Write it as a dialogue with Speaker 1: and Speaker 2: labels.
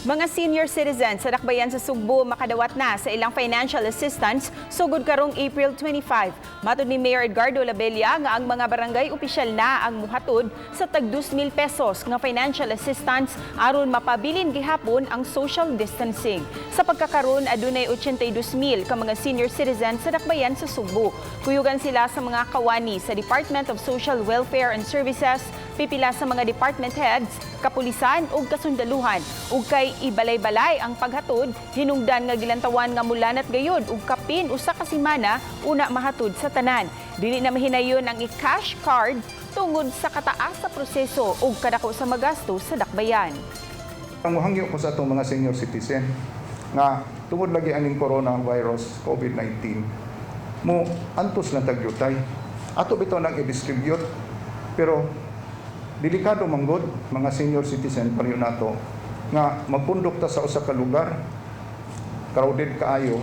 Speaker 1: Mga senior citizens sa Dakbayan sa Sugbo makadawat na sa ilang financial assistance sugod karong April 25. Matod ni Mayor Edgardo Labella nga ang mga barangay opisyal na ang muhatod sa tag 2,000 pesos nga financial assistance aron mapabilin gihapon ang social distancing. Sa pagkakaron, adunay 82,000 ka mga senior citizens sa Dakbayan sa Sugbo. Kuyugan sila sa mga kawani sa Department of Social Welfare and Services, pipila sa mga department heads, kapulisan ug kasundaluhan. Ug kay ibalay-balay ang paghatod, hinungdan nga gilantawan nga mulanat gayud ug kapin 1 ka semana una mahatod sa tanan. Dili na mahinayon ang i-cash card tungod sa kataas sa proseso ug kadako sa magasto sa dakbayan.
Speaker 2: Ang muhangyo ko sa atong mga senior citizen nga tungod lagi aning coronavirus COVID-19, mo antos lang tag yutay. Ato bitaw nang i-distribute, pero delikado manggod, mga senior citizen pareho nato nga magpundok ta sa usa ka lugar crowded kaayo.